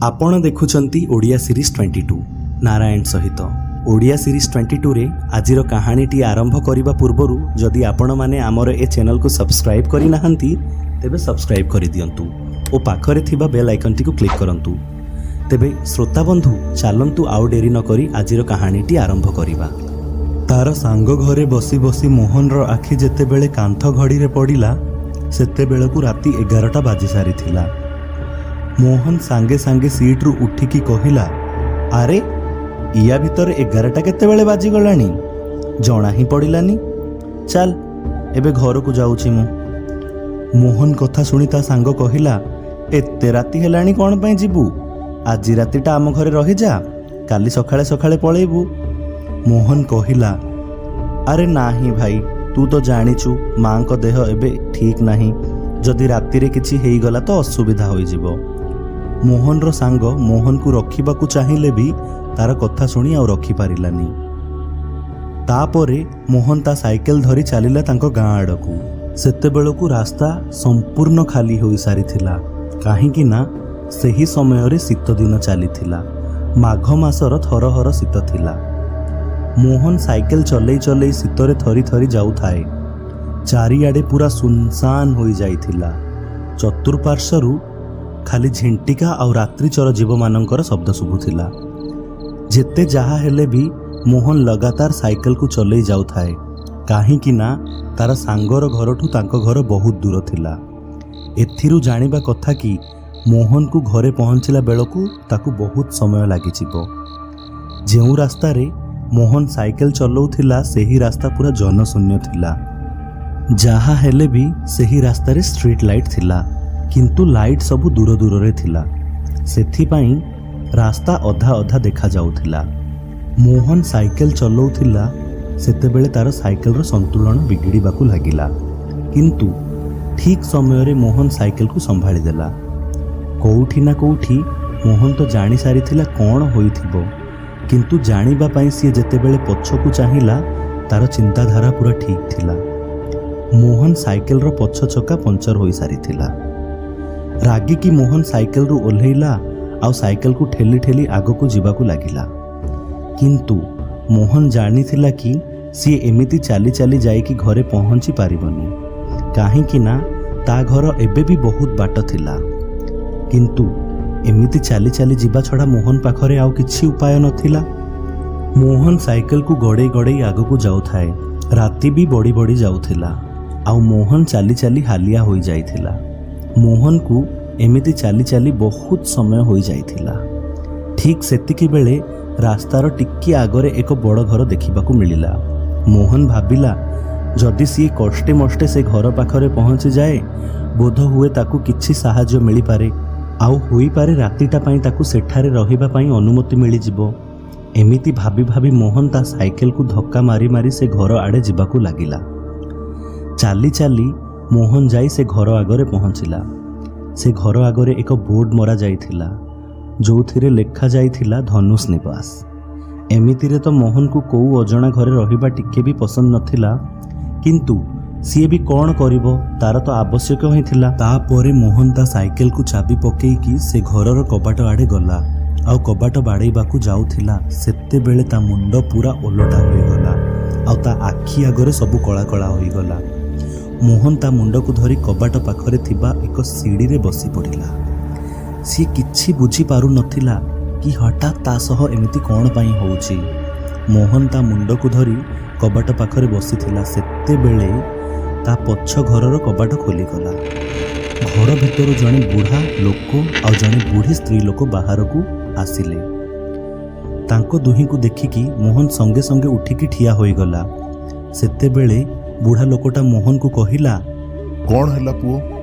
ଆପଣ ଦେଖୁଛନ୍ତି ଓଡ଼ିଆ ସିରିଜ୍ 22 ନାରାୟଣ ସହିତ। ଓଡ଼ିଆ ସିରିଜ୍ 22ରେ ଆଜିର କାହାଣୀଟି ଆରମ୍ଭ କରିବା ପୂର୍ବରୁ ଯଦି ଆପଣମାନେ ଆମର ଏ ଚ୍ୟାନେଲକୁ ସବସ୍କ୍ରାଇବ୍ କରିନାହାନ୍ତି, ତେବେ ସବସ୍କ୍ରାଇବ୍ କରିଦିଅନ୍ତୁ ଓ ପାଖରେ ଥିବା ବେଲ୍ ଆଇକନ୍ଟିକୁ କ୍ଲିକ୍ କରନ୍ତୁ। ତେବେ ଶ୍ରୋତା ବନ୍ଧୁ, ଚାଲନ୍ତୁ ଆଉ ଡେରି ନକରି ଆଜିର କାହାଣୀଟି ଆରମ୍ଭ କରିବା। ତାର ସାଙ୍ଗ ଘରେ ବସି ବସି ମୋହନର ଆଖି ଯେତେବେଳେ କାନ୍ଥ ଘଡ଼ିରେ ପଡ଼ିଲା, ସେତେବେଳକୁ ରାତି 11ଟା ବାଜି ସାରିଥିଲା। ମୋହନ ସାଙ୍ଗେ ସାଙ୍ଗେ ସିଟ୍ରୁ ଉଠିକି କହିଲା, "ଆରେ, ଇୟା ଭିତରେ 11ଟା କେତେବେଳେ ବାଜିଗଲାଣି ଜଣା ହିଁ ପଡ଼ିଲାନି। ଚାଲ, ଏବେ ଘରକୁ ଯାଉଛି ମୁଁ।" ମୋହନ କଥା ଶୁଣି ତା ସାଙ୍ଗ କହିଲା, "ଏତେ ରାତି ହେଲାଣି, କ'ଣ ପାଇଁ ଯିବୁ? ଆଜି ରାତିଟା ଆମ ଘରେ ରହିଯା, କାଲି ସକାଳେ ସକାଳେ ପଳେଇବୁ।" ମୋହନ କହିଲା, "ଆରେ ନାହିଁ ଭାଇ, ତୁ ତ ଜାଣିଛୁ ମାଙ୍କ ଦେହ ଏବେ ଠିକ୍ ନାହିଁ। ଯଦି ରାତିରେ କିଛି ହେଇଗଲା ତ ଅସୁବିଧା ହୋଇଯିବ।" ମୋହନର ସାଙ୍ଗ ମୋହନକୁ ରଖିବାକୁ ଚାହିଁଲେ ବି ତାର କଥା ଶୁଣି ଆଉ ରଖିପାରିଲାନି। ତାପରେ ମୋହନ ତା ସାଇକେଲ ଧରି ଚାଲିଲା ତାଙ୍କ ଗାଁ ଆଡ଼କୁ। ସେତେବେଳକୁ ରାସ୍ତା ସମ୍ପୂର୍ଣ୍ଣ ଖାଲି ହୋଇସାରିଥିଲା, କାହିଁକି ନା ସେହି ସମୟରେ ଶୀତ ଦିନ ଚାଲିଥିଲା। ମାଘ ମାସର ଥରହର ଶୀତ ଥିଲା। ମୋହନ ସାଇକେଲ ଚଲେଇ ଚଲେଇ ଶୀତରେ ଥରି ଥରି ଯାଉଥାଏ। ଚାରିଆଡ଼େ ପୁରା ସୁନସାନ ହୋଇଯାଇଥିଲା। ଚତୁଃପାର୍ଶ୍ୱରୁ ଖାଲି ଝିଣ୍ଟିକା ଆଉ ରାତ୍ରିଚର ଜୀବମାନଙ୍କର ଶବ୍ଦ ଶୁଭୁଥିଲା। ଯେତେ ଯାହା ହେଲେ ବି ମୋହନ ଲଗାତାର ସାଇକେଲକୁ ଚଲେଇ ଯାଉଥାଏ, କାହିଁକି ନା ତାର ସାଙ୍ଗର ଘରଠୁ ତାଙ୍କ ଘର ବହୁତ ଦୂର ଥିଲା। ଏଥିରୁ ଜାଣିବା କଥା କି ମୋହନକୁ ଘରେ ପହଞ୍ଚିଲା ବେଳକୁ ତାକୁ ବହୁତ ସମୟ ଲାଗିଯିବ। ଯେଉଁ ରାସ୍ତାରେ ମୋହନ ସାଇକେଲ ଚଲାଉଥିଲା, ସେହି ରାସ୍ତା ପୁରା ଜନଶୂନ୍ୟ ଥିଲା। ଯାହା ହେଲେ ବି ସେହି ରାସ୍ତାରେ ଷ୍ଟ୍ରିଟ୍ ଲାଇଟ୍ ଥିଲା, କିନ୍ତୁ ଲାଇଟ୍ ସବୁ ଦୂର ଦୂରରେ ଥିଲା। ସେଥିପାଇଁ ରାସ୍ତା ଅଧା ଅଧା ଦେଖାଯାଉଥିଲା। ମୋହନ ସାଇକେଲ ଚଲାଉଥିଲା, ସେତେବେଳେ ତାର ସାଇକେଲର ସନ୍ତୁଳନ ବିଗିଡ଼ିବାକୁ ଲାଗିଲା। କିନ୍ତୁ ଠିକ୍ ସମୟରେ ମୋହନ ସାଇକେଲକୁ ସମ୍ଭାଳିଦେଲା। କୋଉଠି ନା କୋଉଠି ମୋହନ ତ ଜାଣିସାରିଥିଲା କ'ଣ ହୋଇଥିବ, କିନ୍ତୁ ଜାଣିବା ପାଇଁ ସିଏ ଯେତେବେଳେ ପଛକୁ ଚାହିଁଲା, ତାର ଚିନ୍ତାଧାରା ପୁରା ଠିକ୍ ଥିଲା। ମୋହନ ସାଇକେଲର ପଛ ଚକା ପଞ୍ଚର ହୋଇସାରିଥିଲା। ରାଗିକି ମୋହନ ସାଇକେଲରୁ ଓହ୍ଲେଇଲା ଆଉ ସାଇକେଲକୁ ଠେଲି ଠେଲି ଆଗକୁ ଯିବାକୁ ଲାଗିଲା। କିନ୍ତୁ ମୋହନ ଜାଣିଥିଲା କି ସିଏ ଏମିତି ଚାଲି ଚାଲି ଯାଇକି ଘରେ ପହଞ୍ଚି ପାରିବନି, କାହିଁକି ନା ତା ଘର ଏବେ ବି ବହୁତ ବାଟ ଥିଲା। କିନ୍ତୁ ଏମିତି ଚାଲି ଚାଲି ଯିବା ଛଡ଼ା ମୋହନ ପାଖରେ ଆଉ କିଛି ଉପାୟ ନଥିଲା। ମୋହନ ସାଇକେଲକୁ ଗଡ଼େଇ ଗଡ଼େଇ ଆଗକୁ ଯାଉଥାଏ। ରାତି ବି ବଢ଼ି ବଢ଼ି ଯାଉଥିଲା ଆଉ ମୋହନ ଚାଲି ଚାଲି ହାଲିଆ ହୋଇଯାଇଥିଲା। ମୋହନକୁ ଏମିତି ଚାଲି ଚାଲି ବହୁତ ସମୟ ହୋଇଯାଇଥିଲା। ଠିକ୍ ସେତିକି ବେଳେ ରାସ୍ତାର ଟିକିଏ ଆଗରେ ଏକ ବଡ଼ ଘର ଦେଖିବାକୁ ମିଳିଲା। ମୋହନ ଭାବିଲା, ଯଦି ସିଏ କଷ୍ଟେ ମଷ୍ଟେ ସେ ଘର ପାଖରେ ପହଞ୍ଚିଯାଏ, ବୋଧହୁଏ ତାକୁ କିଛି ସାହାଯ୍ୟ ମିଳିପାରେ ଆଉ ହୋଇପାରେ ରାତିଟା ପାଇଁ ତାକୁ ସେଠାରେ ରହିବା ପାଇଁ ଅନୁମତି ମିଳିଯିବ। ଏମିତି ଭାବି ଭାବି ମୋହନ ତା ସାଇକେଲକୁ ଧକ୍କା ମାରି ମାରି ସେ ଘର ଆଡ଼େ ଯିବାକୁ ଲାଗିଲା। ଚାଲି ଚାଲି ମୋହନ ଯାଇ ସେ ଘର ଆଗରେ ପହଞ୍ଚିଲା। ସେ ଘର ଆଗରେ ଏକ ବୋର୍ଡ ମରା ଯାଇଥିଲା, ଯୋଉଥିରେ ଲେଖା ଯାଇଥିଲା ଧନୁଷ ନିବାସ। ଏମିତିରେ ତ ମୋହନକୁ କୋଉ ଅଜଣା ଘରେ ରହିବା ଟିକେ ବି ପସନ୍ଦ ନଥିଲା, କିନ୍ତୁ ସିଏ ବି କ'ଣ କରିବ? ତାର ତ ଆବଶ୍ୟକ ହିଁ ଥିଲା। ତାପରେ ମୋହନ ତା ସାଇକେଲକୁ ଚାବି ପକେଇକି ସେ ଘରର କବାଟ ଆଡ଼େ ଗଲା ଆଉ କବାଟ ବାଡ଼େଇବାକୁ ଯାଉଥିଲା, ସେତେବେଳେ ତା ମୁଣ୍ଡ ପୁରା ଓଲଟା ହୋଇଗଲା ଆଉ ତା ଆଖି ଆଗରେ ସବୁ କଳା କଳା ହୋଇଗଲା। ମୋହନ ତା ମୁଣ୍ଡକୁ ଧରି କବାଟ ପାଖରେ ଥିବା ଏକ ସିଡ଼ିରେ ବସି ପଡ଼ିଲା। ସିଏ କିଛି ବୁଝିପାରୁନଥିଲା କି ହଠାତ୍ ତା ସହ ଏମିତି କ'ଣ ପାଇଁ ହେଉଛି। ମୋହନ ତା ମୁଣ୍ଡକୁ ଧରି କବାଟ ପାଖରେ ବସିଥିଲା, ସେତେବେଳେ ତା ପଛ ଘରର କବାଟ ଖୋଲିଗଲା। ଘର ଭିତରୁ ଜଣେ ବୁଢ଼ା ଲୋକ ଆଉ ଜଣେ ବୁଢ଼ୀ ସ୍ତ୍ରୀ ଲୋକ ବାହାରକୁ ଆସିଲେ। ତାଙ୍କ ଦୁହିଁଙ୍କୁ ଦେଖିକି ମୋହନ ସଙ୍ଗେ ସଙ୍ଗେ ଉଠିକି ଠିଆ ହୋଇଗଲା। ସେତେବେଳେ ବୁଢ଼ା ଲୋକଟା ମୋହନକୁ କହିଲା, କ'ଣ ହେଲା ପୁଅ?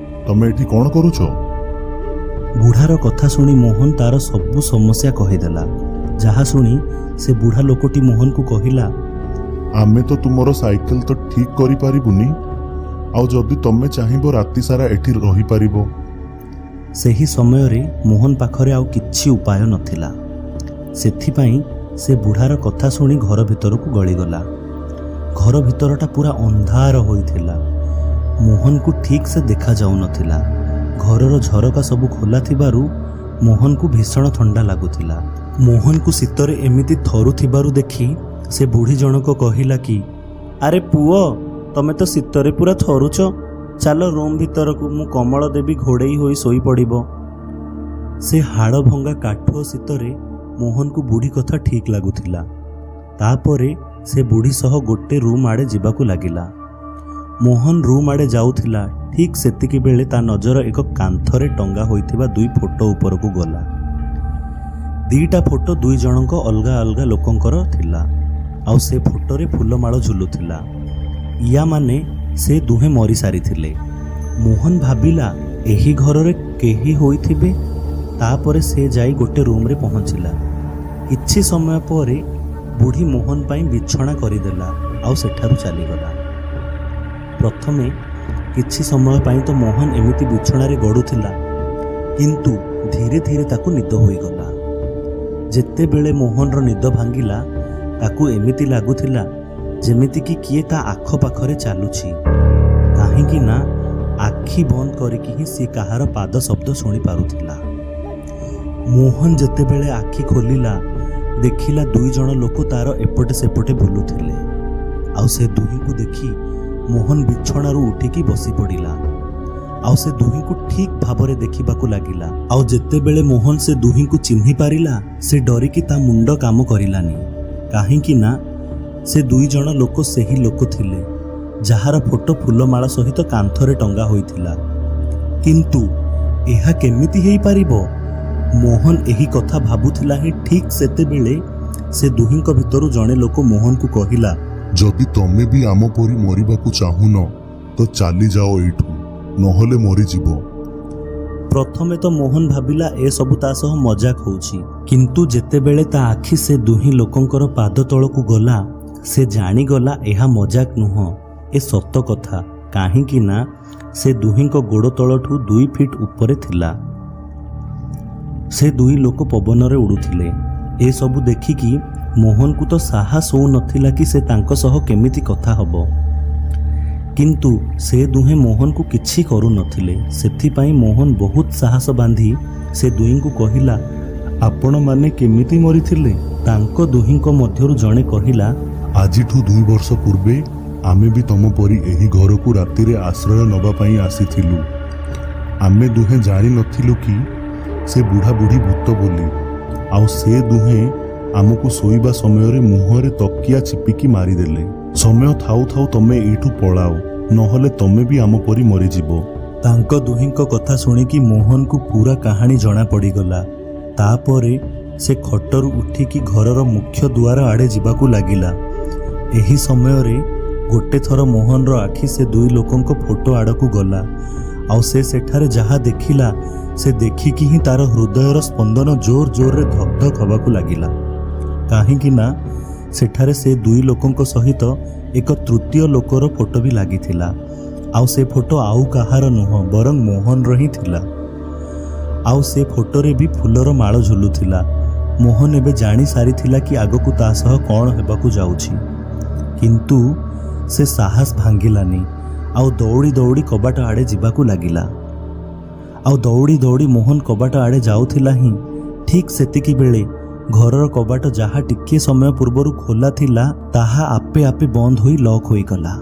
ତମେ ଏଠି କ'ଣ କରୁଛ? ବୁଢ଼ାର କଥା ଶୁଣି ମୋହନ ତାର ସବୁ ସମସ୍ୟା କହିଦେଲା, ଯାହା ଶୁଣି ସେ ବୁଢ଼ା ଲୋକଟି ମୋହନକୁ କହିଲା, ଆମେ ତ ତୁମର ସାଇକେଲ ତ ଠିକ୍ କରିପାରିବୁନି, ଆଉ ଯଦି ତମେ ଚାହିଁବ, ରାତି ସାରା ଏଠି ରହିପାରିବ। ସେହି ସମୟରେ ମୋହନ ପାଖରେ ଆଉ କିଛି ଉପାୟ ନଥିଲା। ସେଥିପାଇଁ ସେ ବୁଢ଼ାର କଥା ଶୁଣି ଘର ଭିତରକୁ ଗଳିଗଲା। ଘର ଭିତରଟା ପୁରା ଅନ୍ଧାର ହୋଇଥିଲା। ମୋହନକୁ ଠିକ୍ ସେ ଦେଖାଯାଉନଥିଲା। ଘରର ଝରକା ସବୁ ଖୋଲା ଥିବାରୁ ମୋହନକୁ ଭୀଷଣ ଥଣ୍ଡା ଲାଗୁଥିଲା। ମୋହନକୁ ଶୀତରେ ଏମିତି ଥରୁଥିବାରୁ ଦେଖି ସେ ବୁଢ଼ୀ ଜଣକ କହିଲା କି, ଆରେ ପୁଅ, ତମେ ତ ଶୀତରେ ପୁରା ଥରୁଛ, ଚାଲ ରୁମ୍ ଭିତରକୁ, ମୁଁ କମଳ ଦେବି, ଘୋଡ଼େଇ ହୋଇ ଶୋଇପଡ଼ିବ। ସେ ହାଡ଼ ଭଙ୍ଗା କାଠୁଅ ଶୀତରେ ମୋହନକୁ ବୁଢ଼ୀ କଥା ଠିକ୍ ଲାଗୁଥିଲା। ତାପରେ ସେ ବୁଢ଼ୀ ସହ ଗୋଟେ ରୁମ୍ ଆଡ଼େ ଯିବାକୁ ଲାଗିଲା। ମୋହନ ରୁମ୍ ଆଡ଼େ ଯାଉଥିଲା, ଠିକ୍ ସେତିକି ବେଳେ ତା ନଜର ଏକ କାନ୍ଥରେ ଟଙ୍ଗା ହୋଇଥିବା ଦୁଇ ଫଟୋ ଉପରକୁ ଗଲା। ଦିଟା ଫଟୋ ଦୁଇ ଜଣଙ୍କ ଅଲଗା ଅଲଗା ଲୋକଙ୍କର ଥିଲା ଆଉ ସେ ଫଟୋରେ ଫୁଲମାଳ ଝୁଲୁଥିଲା। ଇୟା ମାନେ ସେ ଦୁହେଁ ମରିସାରିଥିଲେ। ମୋହନ ଭାବିଲା, ଏହି ଘରରେ କେହି ହୋଇଥିବେ। ତାପରେ ସେ ଯାଇ ଗୋଟେ ରୁମ୍ରେ ପହଞ୍ଚିଲା। କିଛି ସମୟ ପରେ ବୁଢ଼ୀ ମୋହନ ପାଇଁ ବିଛଣା କରିଦେଲା ଆଉ ସେଠାରୁ ଚାଲିଗଲା। ପ୍ରଥମେ କିଛି ସମୟ ପାଇଁ ତ ମୋହନ ଏମିତି ବିଛଣାରେ ଗଡ଼ୁଥିଲା, କିନ୍ତୁ ଧୀରେ ଧୀରେ ତାକୁ ନିଦ ହୋଇଗଲା। ଯେତେବେଳେ ମୋହନର ନିଦ ଭାଙ୍ଗିଲା, ତାକୁ ଏମିତି ଲାଗୁଥିଲା ଯେମିତିକି କିଏ ତା ଆଖପାଖରେ ଚାଲୁଛି। କାହିଁକି ନା ଆଖି ବନ୍ଦ କରିକି ହିଁ ସିଏ କାହାର ପାଦ ଶବ୍ଦ ଶୁଣି ପାରୁଥିଲା। ମୋହନ ଯେତେବେଳେ ଆଖି ଖୋଲିଲା, ଦେଖିଲା ଦୁଇ ଜଣ ଲୋକ ତାର ଏପଟେ ସେପଟେ ବୁଲୁଥିଲେ। ଆଉ ସେ ଦୁହିଁଙ୍କୁ ଦେଖି ମୋହନ ବିଛଣାରୁ ଉଠିକି ବସି ପଡ଼ିଲା ଆଉ ସେ ଦୁହିଁଙ୍କୁ ଠିକ୍ ଭାବରେ ଦେଖିବାକୁ ଲାଗିଲା। ଆଉ ଯେତେବେଳେ ମୋହନ ସେ ଦୁହିଁଙ୍କୁ ଚିହ୍ନି ପାରିଲା, ସେ ଡରିକି ତା ମୁଣ୍ଡ କାମ କରିଲାନି। କାହିଁକି ନା ସେ ଦୁଇ ଜଣ ଲୋକ ସେହି ଲୋକ ଥିଲେ ଯାହାର ଫଟୋ ଫୁଲମାଳ ସହିତ କାନ୍ଥରେ ଟଙ୍ଗା ହୋଇଥିଲା। କିନ୍ତୁ ଏହା କେମିତି ହେଇପାରିବ? ମୋହନ ଏହି କଥା ଭାବୁଥିଲା ହିଁ, ଠିକ୍ ସେତେବେଳେ ସେ ଦୁହିଁଙ୍କ ଭିତରୁ ଜଣେ ଲୋକ ମୋହନକୁ କହିଲା, ଯଦି ତମେ ବି ଆମ ପରି ମରିବାକୁ ଚାହୁଁନ ତ ଚାଲିଯାଅ ଏଇଠୁ, ନହେଲେ ମରିଯିବ। ପ୍ରଥମେ ତ ମୋହନ ଭାବିଲା ଏସବୁ ତା ସହ ମଜାକ ହେଉଛି। କିନ୍ତୁ ଯେତେବେଳେ ତା ଆଖି ସେ ଦୁହିଁ ଲୋକଙ୍କର ପାଦ ତଳକୁ ଗଲା, ସେ ଜାଣିଗଲା ଏହା ମଜାକ ନୁହଁ, ଏ ସତ କଥା। କାହିଁକି ନା ସେ ଦୁହିଁଙ୍କ ଗୋଡ଼ ତଳଠୁ 2 ଫିଟ୍ ଉପରେ ଥିଲା। ସେ ଦୁଇ ଲୋକ ପବନରେ ଉଡ଼ୁଥିଲେ। ଏସବୁ ଦେଖିକି ମୋହନକୁ ତ ସାହସ ହେଉନଥିଲା କି ସେ ତାଙ୍କ ସହ କେମିତି କଥା ହେବ। କିନ୍ତୁ ସେ ଦୁହେଁ ମୋହନକୁ କିଛି କରୁନଥିଲେ। ସେଥିପାଇଁ ମୋହନ ବହୁତ ସାହସ ବାନ୍ଧି ସେ ଦୁହିଁଙ୍କୁ କହିଲା, ଆପଣମାନେ କେମିତି ମରିଥିଲେ? ତାଙ୍କ ଦୁହିଁଙ୍କ ମଧ୍ୟରୁ ଜଣେ କହିଲା, ଆଜିଠୁ 2 ବର୍ଷ ପୂର୍ବେ ଆମେ ବି ତମ ପରି ଏହି ଘରକୁ ରାତିରେ ଆଶ୍ରୟ ନେବା ପାଇଁ ଆସିଥିଲୁ। ଆମେ ଦୁହେଁ ଜାଣିନଥିଲୁ କି ସେ ବୁଢ଼ା ବୁଢ଼ୀ ଭୂତ ବୋଲି। ଆଉ ସେ ଦୁହେଁ ଆମକୁ ଶୋଇବା ସମୟରେ ମୁହଁରେ ତକିଆ ଚିପିକି ମାରିଦେଲେ। ସମୟ ଥାଉ ଥାଉ ତମେ ଏଇଠୁ ପଳାଅ, ନହେଲେ ତମେ ବି ଆମ ପରି ମରିଯିବ। ତାଙ୍କ ଦୁହିଁଙ୍କ କଥା ଶୁଣିକି ମୋହନକୁ ପୁରା କାହାଣୀ ଜଣା ପଡ଼ିଗଲା। ତାପରେ ସେ ଖଟରୁ ଉଠିକି ଘରର ମୁଖ୍ୟ ଦୁଆର ଆଡ଼େ ଯିବାକୁ ଲାଗିଲା। ଏହି ସମୟରେ ଗୋଟେ ଥର ମୋହନର ଆଖି ସେ ଦୁଇ ଲୋକଙ୍କ ଫଟୋ ଆଡ଼କୁ ଗଲା ଆଉ ସେ ସେଠାରେ ଯାହା ଦେଖିଲା, ସେ ଦେଖିକି ହିଁ ତାର ହୃଦୟର ସ୍ପନ୍ଦନ ଜୋର ଜୋରରେ ଧକ୍ ଧକ୍ ହେବାକୁ ଲାଗିଲା। କାହିଁକି ନା ସେଠାରେ ସେ ଦୁଇ ଲୋକଙ୍କ ସହିତ ଏକ ତୃତୀୟ ଲୋକର ଫଟୋ ବି ଲାଗିଥିଲା। ଆଉ ସେ ଫଟୋ ଆଉ କାହାର ନୁହଁ, ବରଂ ମୋହନର ହିଁ ଥିଲା। ଆଉ ସେ ଫଟୋରେ ବି ଫୁଲର ମାଳ ଝୁଲୁଥିଲା। ମୋହନ ଏବେ ଜାଣି ସାରିଥିଲା କି ଆଗକୁ ତା ସହ କ'ଣ ହେବାକୁ ଯାଉଛି। କିନ୍ତୁ ସେ ସାହସ ଭାଙ୍ଗିଲାନି ଆଉ ଦୌଡ଼ି ଦୌଡ଼ି କବାଟ ଆଡ଼େ ଯିବାକୁ ଲାଗିଲା। ଆଉ ଦୌଡ଼ି ଦୌଡ଼ି ମୋହନ କବାଟ ଆଡ଼େ ଯାଉଥିଲା ହିଁ, ଠିକ୍ ସେତିକି ବେଳେ ଘରର କବାଟ ଯାହା ଟିକିଏ ସମୟ ପୂର୍ବରୁ ଖୋଲା ଥିଲା, ତାହା ଆପେ ଆପେ ବନ୍ଦ ହୋଇ ଲକ୍ ହୋଇଗଲା।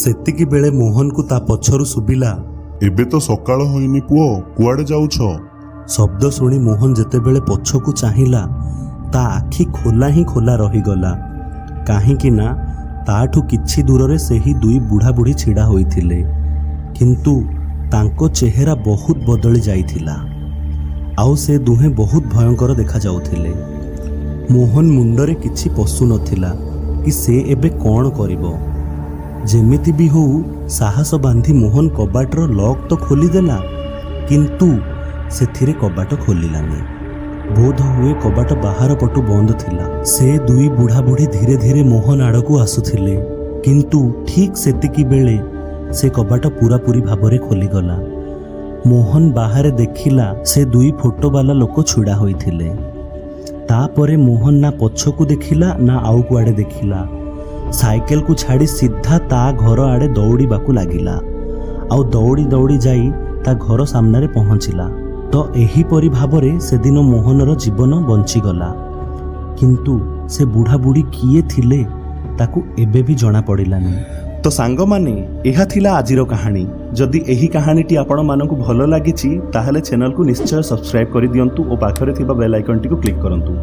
ସେତିକି ବେଳେ ମୋହନକୁ ତା ପଛରୁ ଶୁଭିଲା, ଏବେ ତ ସକାଳ ହୋଇନି ପୁଅ, କୁଆଡ଼େ ଯାଉଛ? ଶବ୍ଦ ଶୁଣି ମୋହନ ଯେତେବେଳେ ପଛକୁ ଚାହିଁଲା, ତା ଆଖି ଖୋଲା ହିଁ ଖୋଲା ରହିଗଲା। କାହିଁକି ନା ତାଠୁ କିଛି ଦୂରରେ ସେହି ଦୁଇ ବୁଢ଼ା ବୁଢ଼ୀ ଛିଡ଼ା ହୋଇଥିଲେ। କିନ୍ତୁ ତାଙ୍କ ଚେହେରା ବହୁତ ବଦଳି ଯାଇଥିଲା ଆଉ ସେ ଦୁହେଁ ବହୁତ ଭୟଙ୍କର ଦେଖାଯାଉଥିଲେ। ମୋହନ ମୁଣ୍ଡରେ କିଛି ପଶୁନଥିଲା କି ସେ ଏବେ କ'ଣ କରିବ। ଯେମିତି ବି ହଉ ସାହସ ବାନ୍ଧି ମୋହନ କବାଟର ଲକ୍ ତ ଖୋଲିଦେଲା, କିନ୍ତୁ ସେଥିରେ କବାଟ ଖୋଲିଲାନି। ବୋଧ ହୁଏ କବାଟ ବାହାର ପଟୁ ବନ୍ଦ ଥିଲା। ସେ ଦୁଇ ବୁଢ଼ା ବୁଢ଼ୀ ଧୀରେ ଧୀରେ ମୋହନ ଆଡ଼କୁ ଆସୁଥିଲେ, କିନ୍ତୁ ଠିକ୍ ସେତିକି ବେଳେ ସେ କବାଟ ପୁରାପୁରି ଭାବରେ ଖୋଲିଗଲା। ମୋହନ ବାହାରେ ଦେଖିଲା ସେ ଦୁଇ ଫଟୋବାଲା ଲୋକ ଛିଡ଼ା ହୋଇଥିଲେ। ତାପରେ ମୋହନ ନା ପଛକୁ ଦେଖିଲା ନା ଆଉ କୁଆଡ଼େ ଦେଖିଲା। ସାଇକେଲକୁ ଛାଡ଼ି ସିଧା ତା ଘର ଆଡ଼େ ଦୌଡ଼ିବାକୁ ଲାଗିଲା ଆଉ ଦୌଡ଼ି ଦୌଡ଼ି ଯାଇ ତା ଘର ସାମ୍ନାରେ ପହଞ୍ଚିଲା। ତ ଏହିପରି ଭାବରେ ସେଦିନ ମୋହନର ଜୀବନ ବଞ୍ଚିଗଲା, କିନ୍ତୁ ସେ ବୁଢ଼ା ବୁଢ଼ୀ କିଏ ଥିଲେ ତାକୁ ଏବେ ବି ଜଣା ପଡ଼ିଲାନି। ତ ସାଙ୍ଗମାନେ, ଏହା ଥିଲା ଆଜିର କାହାଣୀ। ଯଦି ଏହି କାହାଣୀଟି ଆପଣମାନଙ୍କୁ ଭଲ ଲାଗିଛି, ତାହେଲେ ଚ୍ୟାନେଲକୁ ନିଶ୍ଚୟ ସବସ୍କ୍ରାଇବ୍ କରିଦିଅନ୍ତୁ ଓ ପାଖରେ ଥିବା ବେଲ୍ ଆଇକନ୍ଟିକୁ କ୍ଲିକ୍ କରନ୍ତୁ।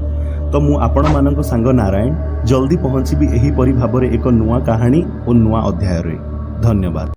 ତ ମୁଁ ଆପଣମାନଙ୍କ ସାଙ୍ଗ ନାରାୟଣ ଜଲ୍ଦି ପହଞ୍ଚିବି ଏହିପରି ଭାବରେ ଏକ ନୂଆ କାହାଣୀ ଓ ନୂଆ ଅଧ୍ୟାୟରେ। ଧନ୍ୟବାଦ।